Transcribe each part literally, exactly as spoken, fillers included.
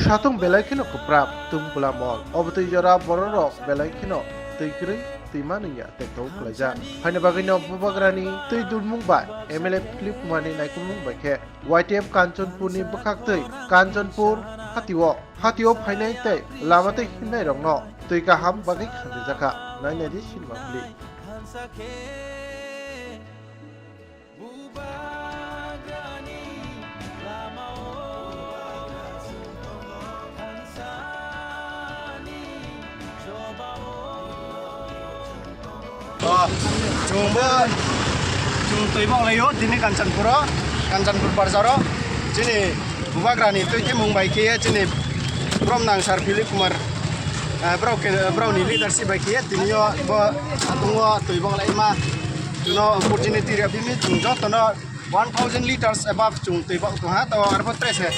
Satung belai kheno kwprap, tungpla mol. Obo twi jora bororok belai kheno twi kwrwi twima nungya tekto khlaijak. Phaini bagwino Bubagrani twi dulmung bai M L A Philip Kumarni naikolmung bai khe Y T F Kanchanpurni bwkhaktwi Kanchanpur hatio, hatio phainai tei lama twi himnairokno twi kaham bagwi khanrijakha. Nainai di cinema clip. O, chwng bo, chwng twi bok laio, tini Kanchanpuro, Kanchanpur barzaro, chini Bubagrani twi twi mung bai khe, chini Bromnang Sir Philip Kumar, eh, brao ke, brao ni leadership bai khe, tini o bo, atungo twi bok lai ma, chuno opportunity rw phimi, chwng jotono one thousand liters above chwng twi bok tong ha, to arbo tre se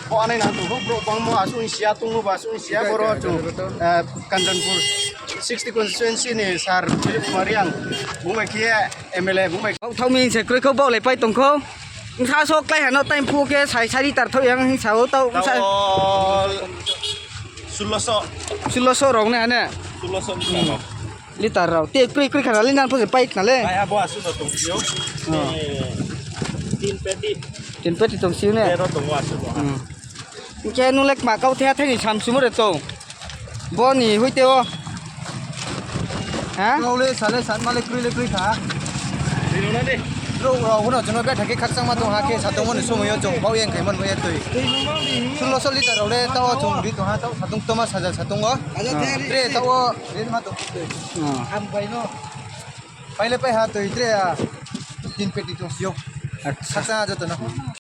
bo anai nang tong bro, bangmo aswk sia tongmo ba aswk sia boro chwng, eh, Kanchanpur sixty constituency ni sir Philip Mariang bung bai khe M L A bung bai. Kok thau min se kroi kok bok lai pai tong kho. Sa sok klai hano time phu khe sai sari tar thau yang sa o tau sa. Tao sulloso. Sulloso rok ne hane. Sulloso. Litar rok. Te kroi kroi khana le nang thok pai khana le. Ai abo asu no tong sio. Oh. Eh, tin peti. Tin peti tong sio ne. Ero tong asu no. Hmm. Ke nung lek ma kau the thani sam sumo re to. Bo ni hui te o. Ha? Kau le sale san male kroi le kroi kha. Dino na de. Ro ro no jono be thake khak chang ma tong ha khe sa tong mo ni sumo yo jong bau yang khai man mo ya tui. Sulloso litar rok le ta o chung di tong ha ta o sa tong toma saja sa tong o. Tre ta o re ma tong. Hmm. Ham bai no. Paile pai ha twi tre a tin peti tong sio. Acha. Saksa joto no.